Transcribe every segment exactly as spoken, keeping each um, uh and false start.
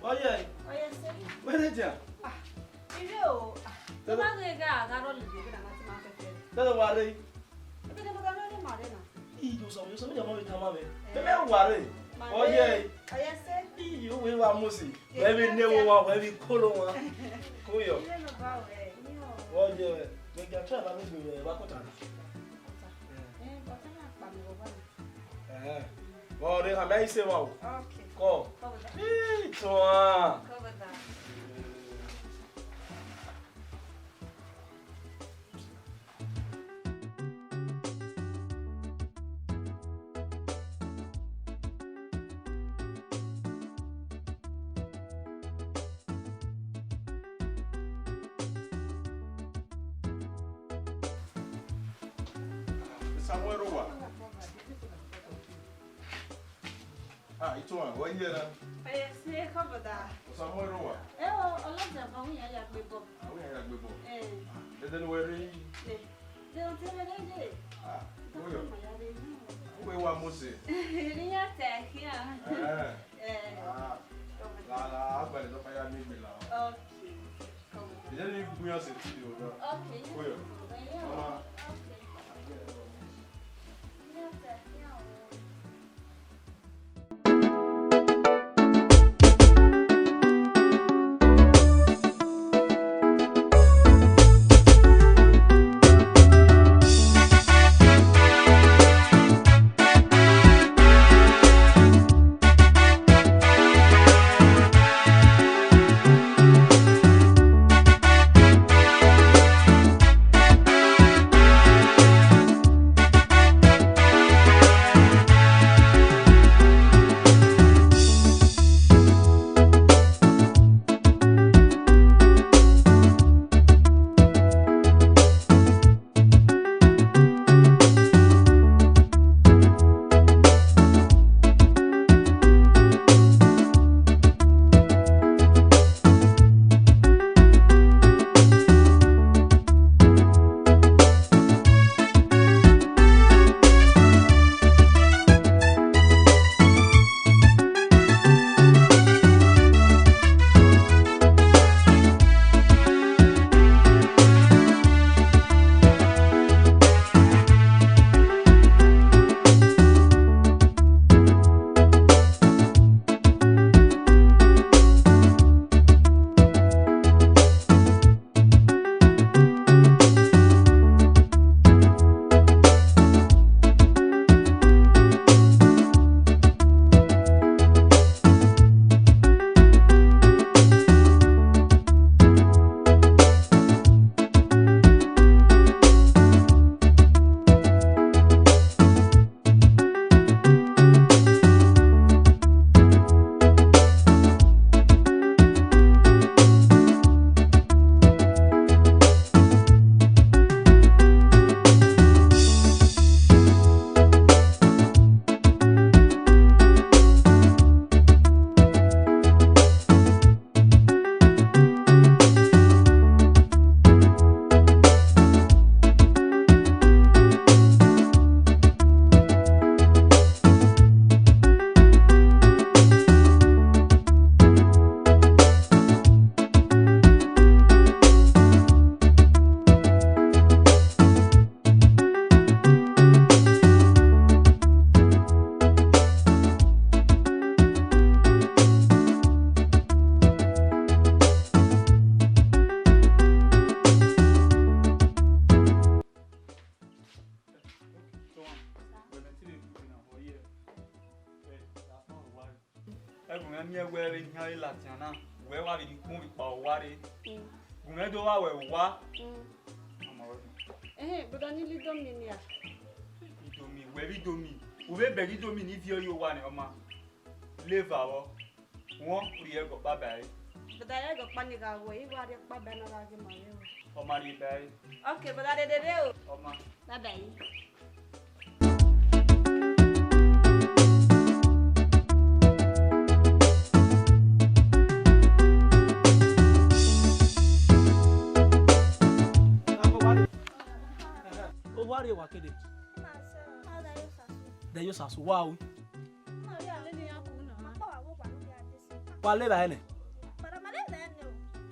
Ọyẹ. Ọyẹ sẹ. Wẹ rre dia? Ah, ivie o. Ah, te ọ ma ghe gha gha rọ lele na, na ti ma fẹfẹ. Te ọ wa rre? Ebe ne mo gha rre ma rre na. Iyo, sọ, sọ, mi jama vbe tama mwẹ. Eh. Mẹ, mẹ wa rre. Ma rre. Ọyẹ. Ọyẹ sẹ. Iyo, wẹ wa Mosi. Wẹ vbe ne wo wa, wẹ vbe kolo wa. Kuyọ. Ire no ba wẹ, iyo. Ọyẹ, mẹ gha try ba mi gbe vbe wa kọta na. Kọta. Eh. Eh, but na kpa mi vbe ọba na. Eh. Ọ rre, a ma i se wa o. Okay. Kọ. Kọ vbe da. Ituan. Kọ vbe da. Samuel Rowa. Ah, Ituan, wẹ ye na? Ọyẹ sẹ, kọ vbe da. Samuel Rowa. Ẹ o, ọlọdia ba wẹ ya gbe bọ. Ah, wẹ ya gbe bọ. Eh. Ah, dede ne wẹ rre. Eh. De o te rre de. Ah, Kuyọ. Wẹ wa Mosi. Iri ya ta khian. Eh. Eh. Ah. Kọ vbe da. La, la, agbale nọ ka ya miẹn egbe la. Okay. Kọ vbe da. Ẹ jẹ ne I gu iran sẹ studio na. Okay. Kuyọ. Ọma. Okay. Ẹgọ mwẹ miẹn wẹ vbe ihian latian na, wẹ wa vbe ikun vbe ikpa owa rre. Mm. Gu mwẹ do vba wẹ owa. Mm. Ọma wẹ. Ẹhẹn, brother, ni le Indomie nia. Indomie, wẹ vbe Indomie. U vbe bẹghe Indomie ne I viọ ye owa nẹ, ọma. Leva vbọ. Wọn rhie ẹgọ kpa ba ẹre. Brother, ẹgọ kpa ni gha wẹ, I wa rhie kpa ba na gha ghe ma rre o. Ọma rhie ba ẹre. Okay, brother, dede o. Ọma. Bye bye. Owa rrie wa kede. Dẹ yo sasu wa o. Wa le ba ẹnẹ.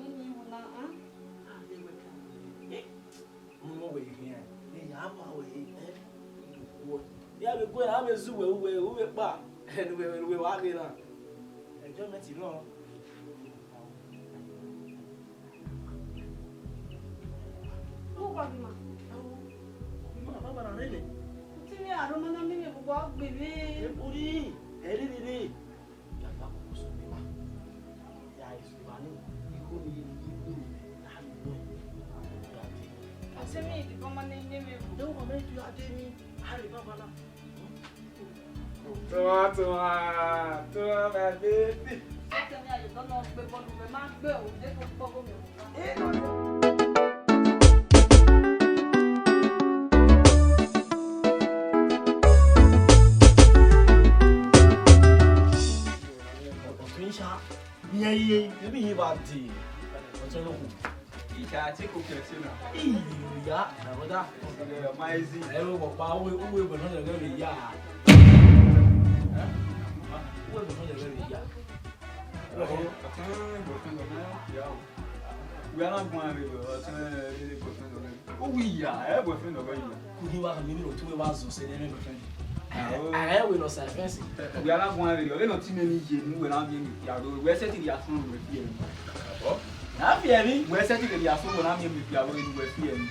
wẹ ne I ru na, a? A ye wẹ ka. Ọmọ wẹ khian, ẹ ya ma wẹ, ẹ? Wẹ, ya vbe gu, a vbe zu wẹ, uwẹ, uwẹ kpa, ẹ, ne uwẹ, ne uwẹ wa ghe na. Enjoyment nọ. Uwa ghi ma. Ma, ma, ma, na rre nẹ. Te imẹ aro ma na miẹn mwẹ vbe uwa gbe vbe. Ori, ẹ rre rre. Ya gba koko sẹ ọmwa. Ya sẹ ọmwa ni, igho ni, igho ni, a ni nọ. Ya dee. Ọtẹn mwẹ, deba ma ne I miẹn mwẹ vbe. Deba ma ne I miẹn mwẹ vbe. Tuma, tuma, tuma, my baby. Ọtẹn mwẹ, a ye dọlọ gbe bọọlu, mẹ ma gbe o, de ko kpọgho mwẹ. Ọtẹn mwẹ, iran ye, emwi hia vbe dee. Ọtẹn mwẹ, okhuo. Ika, take up your chin. Ii, ya, my brother. Ẹ, ma easy. Ẹ, vbe ọkpa, uwe, uwe, vbe nọ yẹ vbe ya. Ẹ? Uwe, vbe nọ yẹ vbe ya. Ọtẹn, boyfriend of mine, ya. Wẹ a na guan vberriọ, ọtẹn, boyfriend of mine. Uwe ya, ẹ, boyfriend of mine ya. Kughi wa, mi ni ro tu wa zo sẹ ne boyfriend. Ẹ, ẹ, wẹ nọ sa fẹnsi. Wẹ a na guan vberriọ, vbene ọ ti mẹ ni ye ne uwẹ na miẹn mwẹ ikpia ro, wẹ sẹtin ya fun wẹ fi ẹre. Na fi ẹre? Wẹ sẹtin ya fun wẹ na miẹn mwẹ ikpia ro, wẹ fi ẹre.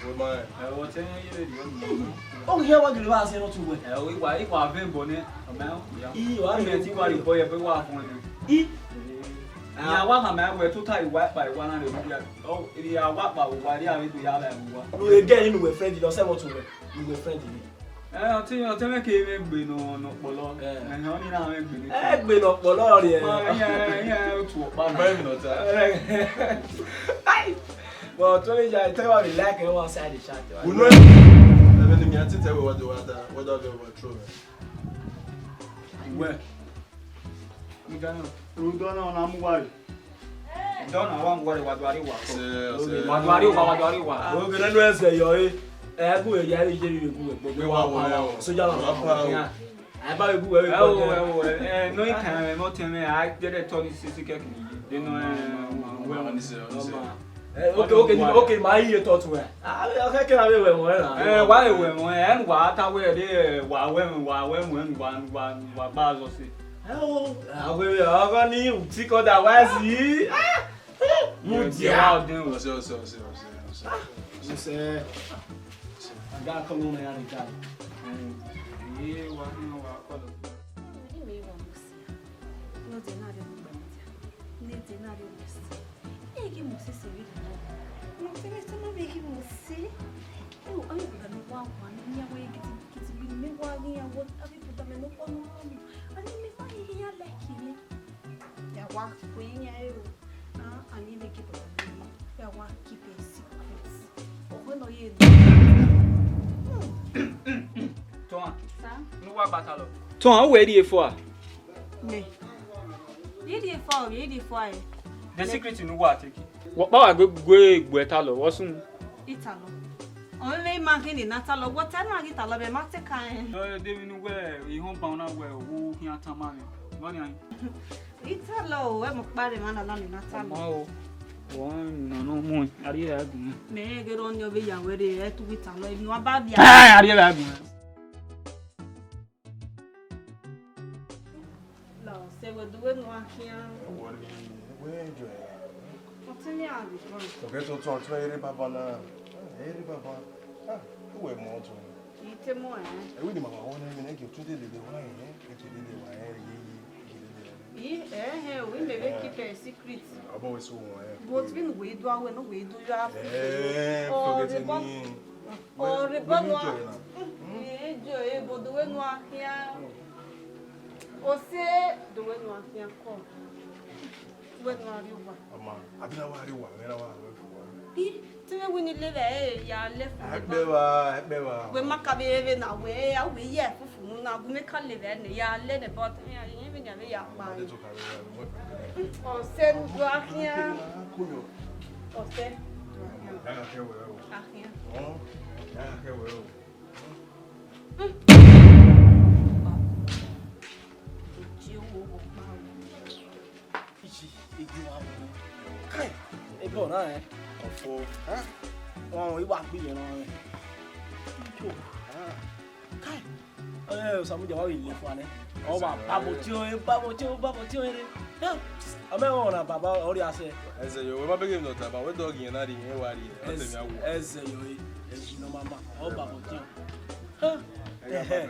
Ẹ, ọtẹn ye vberriọ ni. O ghi wa gele wa sẹ ne ọ tu wẹ. Ẹ, o, I wa, I wa vẹ ẹbọ nẹ, ọ ma ya. I, wa mẹ ti wa re bọ ye, bọ wa fun ẹre. I. Ẹ, a wa hama wẹ tota, I wa kpa, I wa na re mu ya. Ọ, I a wa kpa, wa re a vbe do ya la mu wa. Lu ege ni nu wẹ friend, ọ sẹ vbe ọ tu wẹ. Lu wẹ friend ni. Ẹ, ọtẹn, ọtẹn mwẹ ke mwẹ gbe nọ, nọ kpọlọ. Ẹ. Ẹ, ọni na mwẹ gbe nọ. Ẹ, gbe nọ kpọlọ rẹ. Ọ, iye, iye, otu ọkpa. Ọ bẹn nọ ta. Ai. But ọtẹn mwẹ ya, tell you I like everyone side the chat. Unu. Ẹ, vbene I miẹn te wẹ, wa do, wa da, wa da vbe overthrow. Wẹ. Rudọ na, ọ na mu uwa re. Dọ na wa mu uwa re, wa do a re wa. Wa do a re wa, wa do a re wa. Ogene nu ẹzẹ yọ re. Ẹ gu ya re, ye vbe gu wẹ gbogbo wa wa. Soja na wa. Ẹ ba vbe gu wẹ vbe gbogbo. Ẹ wo, ẹ wo, ẹ, nọ ikan mwẹ, mẹ ọtẹn mwẹ, a dẹdẹ tọ ni sisi kẹki ni. De nọ, ẹ, Wẹ mu. Ọma. Eh, okay, okay, okay, ma iye tọ tuẹ. Ah, okay, okay, avbe wẹ mu ẹna. Eh, wa wẹ mu, ẹ nu wa ta wẹ de, eh, wa wẹ mu, wa wẹ mu, ẹ nu wa, wa, wa gba azọ se. Eh, o, avbe, avbe ni u think otherwise. Ah! Mu dia. Ọsẹ, ọsẹ, ọsẹ, ọsẹ, ọsẹ. Ọsẹ. Aga kọ mu na ya ni ga. Eh, wa ni wa kọ lọ. Ni me wa mu si. No de na de mu gba mu dia. Ne de na de mu si. E ghi mu si se vbe do. Mu si vbe se ma vbe ghi mu si. E o, ayo buda me wa wa ni ya we gidi gidi bi me wa ghi ya wo abi buda me no kọ no. Ani me wa ghi ya like me. Ya wa ko yin ya ero. Ah, ani me ghi buda me. Ya wa keep a secret. Ọkhọ nọ ye. Tohan. Sir? Ne uwa gba talọ. Tohan, uwẹ rhie fua? Nẹ. Rhie fua o, rhie fua ẹ. The secret ne uwa take. Wọ kpa wa gbe gbe gbe talọ, wọ sun. Italọ. Ọmọ ma khin ne na talọ, wọ ta na ghi talọ, mẹ ma te ka ẹ. Ẹ, de vbe ne uwẹ, ihọn ban na wẹ, wo khian tama mwẹ. Vbọ nian? Italọ o, ẹ mu kpa rre emwa na na ni na talọ. Ọma o, wọ na nọ mu, a rhie ra gun. Mẹ ghe rọ ni ọ vbe ya wẹ rre, ẹ tu italọ, emwi ne uwa ba bia. Ẹ, a rhie ra gun. La, sẹ wẹ do wẹ ne uwa khian. Wọ ni, wẹ enjoy. Ọtẹn ni a vbe bọ. Ọgẹ tuntun, ọtẹn eré baba na. Eré baba. Ah, uwẹ mọ ọtẹn. I te mọ ẹ. Ẹwẹ ni mama wọn ni mẹ ne gẹ otu dede wa ẹ, ẹ ke dede wa ẹ, ye ye, ye dede wa. I, ẹ hẹn, we may keep a secret. Ọbọ wẹ so wọn ẹ. But we no we do awẹ, no we do ya. Eh, forget me. Ọ rre bọ nua. Enjoy na. Enjoy, but do wẹ nua khian. Ose, do wẹ nua khian kọ. Wẹ nua rri uwa. Ọma, a bi na wa rri uwa, mẹ na wa rri uwa. I, te mwẹ wẹ ne I levba ẹre ya lẹ fun. Ẹkpẹvba, ẹkpẹvba. Wẹ ma ka vbe rre vbe na wẹ, a wẹ ya fufu mu na, gu mẹ ka levba ẹre nẹ, ya lẹ nẹ, but, eh, irẹn vbe nian vbe ya kpa. Ọ sẹ ne u do a khian. Ọ sẹ. Ya gha khian wẹ o. A khian. Ọ, ya gha khian wẹ o. Ichi, egi wa wọ. Kai, ebe ọna rẹn. Ọfo. Ẹ? Wọn i wa gbe yẹn nọ rẹn. Ijo. Kai. Ẹ, Osamudia wa vbe le fua nẹ. Ọ wa babo tie ọnrẹn, babo tie ọnrẹn, babo tie ọnrẹn rre. Ẹ, amẹ ọna baba ọ rhia sẹ. Ẹzẹ yo, wẹ ma bẹghe emwi ne ọ tama, wẹ dọghe iran na rhie, iran wa rhie, ọ tẹ mia wu. Ẹzẹ yo, ẹzẹ no mama, ọ babo tie ọnrẹn. Ẹ,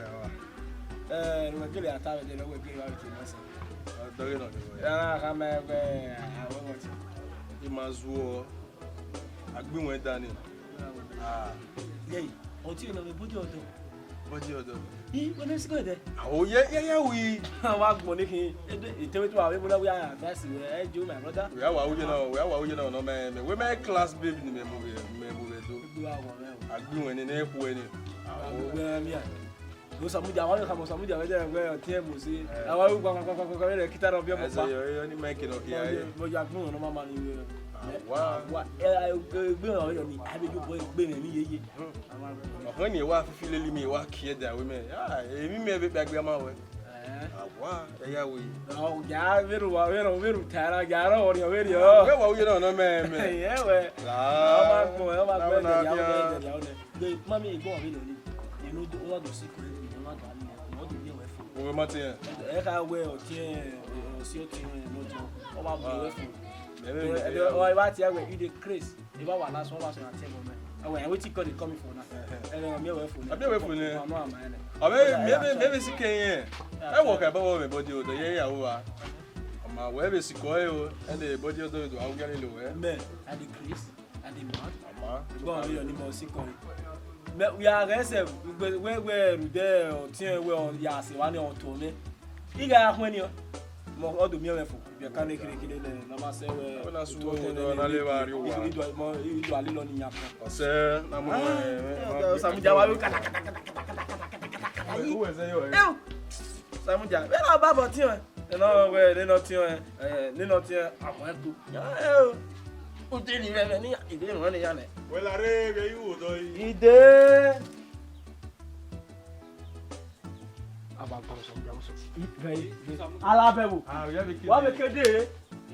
ẹ, wẹ gele ata vbe dẹ, wẹ gele wa vbe tie ọnrẹn sẹ. Ọ dọghe nọ. Ya na khama ẹvbo, a wẹ wẹ tie. I ma zuọ. A gbe iwẹn dan ni. Ah. Yẹi, ọtẹn nọ vbe body ọdọ. Body ọdọ. I, wẹ ne sikọ ẹdẹ. Aho, ye, ye, ye, wi. Wa gbọn ne khin. Ede, ete wẹ tu wa vbe mu na, we are advice wẹ, eh, Joe, my brother. Wẹ a wa uye na, wẹ a wa uye na, nọ mẹ, mẹ, wẹ mẹ class babe ni mẹ mu vbe, mẹ mu vbe do. Egbe wa wọ mẹ o. A gbe iwẹn ni, ne khu ẹni. Aho. Wẹ mia. Osamudia, wa khama Osamudia vbe dẹ wẹ ọtẹn mu si. Eh. Awa ru gba, gba, gba, gba, gba, vbe kita rọ viọ mọ. Ẹzẹ kpa. Yo, yo, ni mic nọ kia ye. Mo ya gbọn nọ mama ni we. Awa. Wa, eh, eh, eh, gbe nọ yo ni, a be yo boy gbe ni ye ye. Hmm. Ọkhan ni wa fifi lele mi, wa kie da we mẹ. Ah, emi mẹ vbe kpa gbe ma wẹ. Eh. Awa, ẹ ya we. Ọ, ya vbe ru wa, vbe ru, vbe ru tara, ya rọ ọriọ vbe riọ. Wẹ wa uye nọ nọ mẹ, mẹ. Ye wẹ. La. Ọ ma gbọn, ọ ma gbọn, ya wẹ, ya wẹ. Gbe, mami, igbọ vbe nọ ni. Eno do, wa do si kure ni, wa do ani, wa do ni wẹ fo. Wo ma te yan. Ẹ kha wẹ ọtẹn, ọsi ọtẹn wẹ no do. Ọ wa bu wẹ fo. Mẹ, mẹ, mẹ, mẹ. Ọ wa tie wẹ, you dey craze. Eva wa last one, last one, I tell you, man. Ẹ wẹ, wetin call dey call me for now? Ẹ wẹ, mi wẹ fo ni. Abi wẹ fo ni. Ọ no ama ene. Abi mi, mi, mi, mi si ke yen. Ẹ wọ ka ba wọ mẹ body odọ, ye ya wa. Ama wẹ be si ko e o. Ẹ de body odọ do, a ga le lo wẹ. Man, I dey craze. Ade ma. Ama. Gbọ mi yo ni mo si ko. Me, we are rese, we, we, we, rude, o tien, we, o ya se wa ni o to me. I ga ya khun ni o. Mo, o do mi o me fo. Bi ka ne kire kire le, na ma se we. O na su o do na le ba ri wa. I do mo, i do a lilo ni ya. O se, na mo. Samudia wa. Ayi. Uwe se yo. Eh. Samudia. Be na ba bo tien. Nọ wẹ, nene ọtiẹn, eh, nene ọtiẹn, amọ ẹkpo. Ya, eh, o. U te ni vbe ẹmwẹ ne iran, ide ne iran ya nẹ. Wẹ la rre vbe ẹ i ru odọ yi. Ide. Aba gbọrọ sọ, gbọrọ sọ. Vbe, vbe. Ala vbe wo? Ah, we have a kid. Wa vbe kede.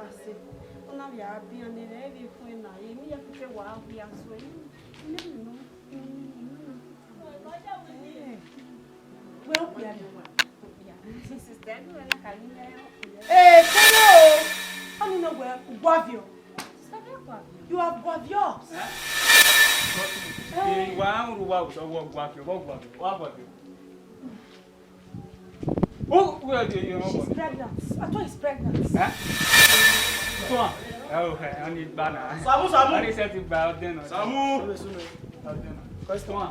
vbe a sẹ. Ọ na vbe a bian ne ẹre vbe khuẹn na, emwi ya keke wa hia so, emwi, emwi nọ, emwi nọ. Eh, wẹ okpia nẹ. Sister, ẹdẹ na ka ghi ya okpia. Eh, kere o. Ọni nọ wẹ, u gua viọ. Sister, wẹ gua viọ. You have gua viọ. Eh? Eh. Eh, wa ru wa, wa gua viọ, wa gua viọ, wa gua viọ. Who, who are you? She's pregnant. I thought he's pregnant. Eh? Come on. Oh, okay, I need banana. Samu, Samu. I need something about dinner. Samu. Question.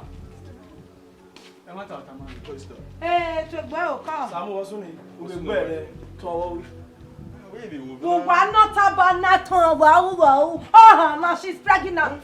Ẹ má ta ọ̀tá mọ́. Question. Eh, to gbẹ o ka. Samu, what's your name? What's your name? Who are you? Who are you? Wa nọ taba na tọn wa u wa u. Oh, no, she's pregnant.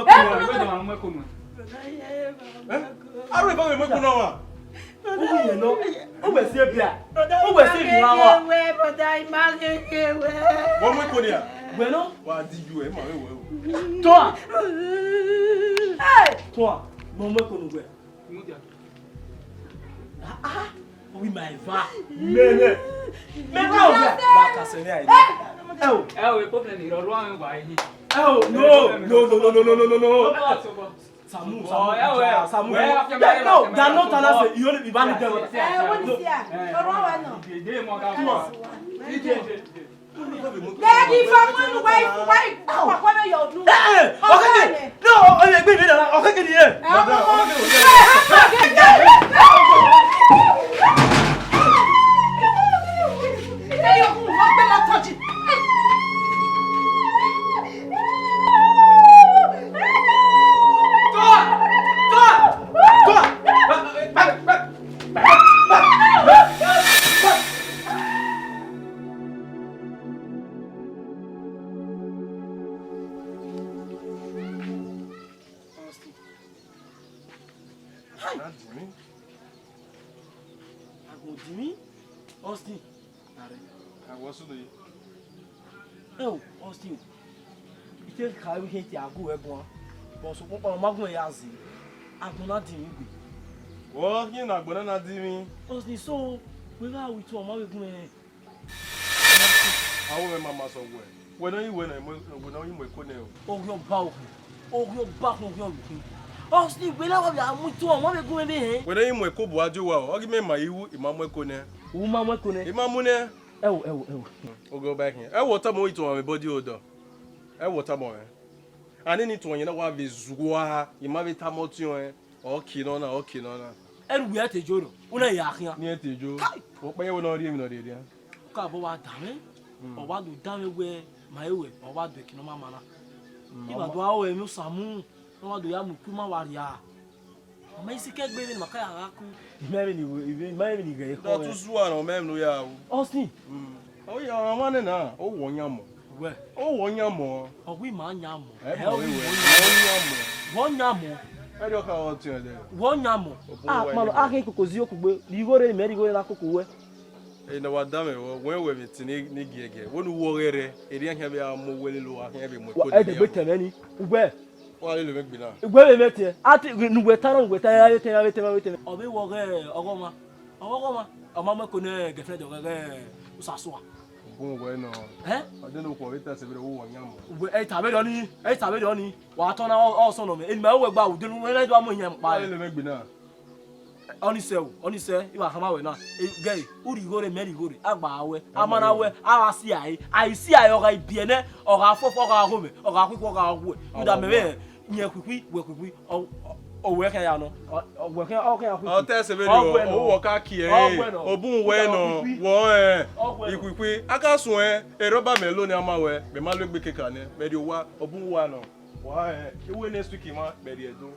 mẹ ko nọ. Wẹ do ma mu ẹko nuẹn. Eh? Aro eva vbe mu ẹko na wa. U wi yẹn nọ. U wẹ si ebia. U wẹ si emwi na wa. Brother, I ma ghe ghe wẹ. Wẹ mu ẹko nia. Wẹ nọ. Wa di ju ẹ, ma vbe wẹ o. Tọa. Hey! Tọa. Mẹ mu ẹko nu wẹ. Ah, ah, oh my va. Mẹ, mẹ. Mẹ ka o. Ba ka se ni ai. Ẹ o. Ẹ o, problem ni rọrọ àwọn wa yi. Ẹ o, no, no, no. Samu, Samu, Samu. No, they are not an answer. You only be valid there. Ẹ, wọ́n ní sí à. Ọ̀rọ̀ wa náà. Come on. Daddy, if I want to wife, wife, papa, no, you do. Eh, eh, okay, okay. No, oh, yeah, baby, no, okay, okay, yeah. Eh, okay, okay. Austin. Hi. Daddy, me? Agbọn di mi, Austin. Are, a wọ sunu yi. Ẹ o, Austin. I te ka vbe khian te a gu wẹ guan. But sokpan ọkpa ma gun ya zẹ. Agbọn na di mi gbe. Wọ, yẹn ne agbọn na na di mi. Austin, so, wẹ gha ru ituẹ ọmọ vbe gun mwẹ. Avbe mwẹ ma ma sẹ wẹ, wẹ ne ọ yi wẹ ne, wẹ ne ọ yi mu ẹko nẹ o. Oghian ọba okhin, oghian ọba okhin, oghian ọba okhin. Austin, wẹ na wa vbe a mu ituẹ ọmọ vbe gun mwẹ vbe hẹn. Wẹ ne ọ yi mu ẹko bu a die owa o, ọ ghi mẹ ma i ru, I ma mu ẹko nẹ. U ma mu ẹko nẹ? I ma mu nẹ. Ẹ o, ẹ o, ẹ o. Oghian ọba okhin. Ẹ wẹ ọ tama ituẹ ọmọ vbe body odọ. Ẹ wẹ ọ tama ọmọ. A nene ituẹ ọmọ yẹn na wa vbe zua, I ma vbe tama ọtiọnrẹn. Ọ kie nọ na, ọ kie nọ na. Ẹrhu wẹ te jo nọ, u na ya khian. Ni ẹ te jo. Kai! Okpẹyẹnwẹ ne ọ rhie emwi ne ọ rhie rhia. Ka bọ wa da mwẹ. Mm. Ọ wa do da mwẹ wẹ, ma he wẹ, ọ wa do ẹki ne ọ ma ma na. Mm, I wa do aro emwi Osamu, ọ wa do ya mu iku ma wa ria. Ọ ma isi kẹ gbe vbe ne ma ka ya gha ku. Imẹ vbe ni, imẹ vbe ni ghẹ ekhọe. Dọtun zua nọ, mẹ vbe ne u ya ru. Austin. Mm. Ọ ya ọmwa nẹ na, ọ wọ yan mọ. Wẹ. Ọ wọ yan mọ. Ọ wẹ ima yan mọ. Ẹ mọ wẹ, wọ yan mọ. Wọ yan mọ. Ẹ dọ ka ọ tiẹn dẹ. Wọ yan mọ. Ọbọ a wẹ kpalọ ni. A khin koko zi okugbe, rhie igho rre, mẹ rhie igho rre na koko wẹ. Ẹ na wa da mwẹ vbọ, wẹ wẹ vbe tin ni giẹgiẹ. Wẹ ne u wọ ghẹ rẹ, erriọ khian vbe a mu wẹ lele a khian vbe mu ẹko. Ẹ degbe tẹmwẹ ni, ugbẹ. Wa lele mwẹ gbe na. Ugbẹ vbe mẹ tiẹ. A te nu wẹ ta nọ, nu wẹ ta, ya vbe tẹmwẹ, ya vbe tẹmwẹ, ya vbe tẹmwẹ. Ọ vbe wọ ghẹ ọghọmwa. Ọghọmwa, ọ ma mu ẹko ne girlfriend ọghẹghẹ Osasua. Bun wẹ nọ. Ẹ? Ọ de ne okhuo vbe ta ẹse vberriọ, wẹ wọ yan mọ. Wẹ, ẹ ta vberriọ ni, ẹ ta vberriọ ni. Wa tọ na, ọ, ọ sọnnọ mẹ. Eni ma wẹ gba ude nu, wẹ na do mu yan kpa. Wa lele mwẹ gbe na. Ọni sẹ o, ọni sẹ, I wa khama wẹ na. E, gẹ, u rhie igho rre, mẹ rhie igho rre. A gba wẹ, a ma na wẹ, a gha si ae. A i si ae, ọ gha biẹ nẹ, ọ gha fọfọ, ọ gha ghomẹ, ọ gha khuikhu, ọ gha ghuẹ. Uda mẹ vbe. Yẹn khuikhui, wẹ khuikhui, ọ, ọ, ọ wẹ khian ya nọ. Ọ, ọ wẹ khian, ọ khian khuikhui. Ọ ta ẹse vberriọ, ọ wẹ nọ. Ọ wọ ka kie, ọ wẹ nọ. Obun wẹ nọ, khuikhui. Wọ, ẹ, ọ wẹ nọ. Ikhuikhui, a ka suẹn, erha ọba mẹ lo ne a ma wẹ, mẹ ma lo egbe keka nẹ, mẹ rhie owa, obun wa nọ. Wa, ẹ, iwe next week ma, mẹ rhie Ẹdo.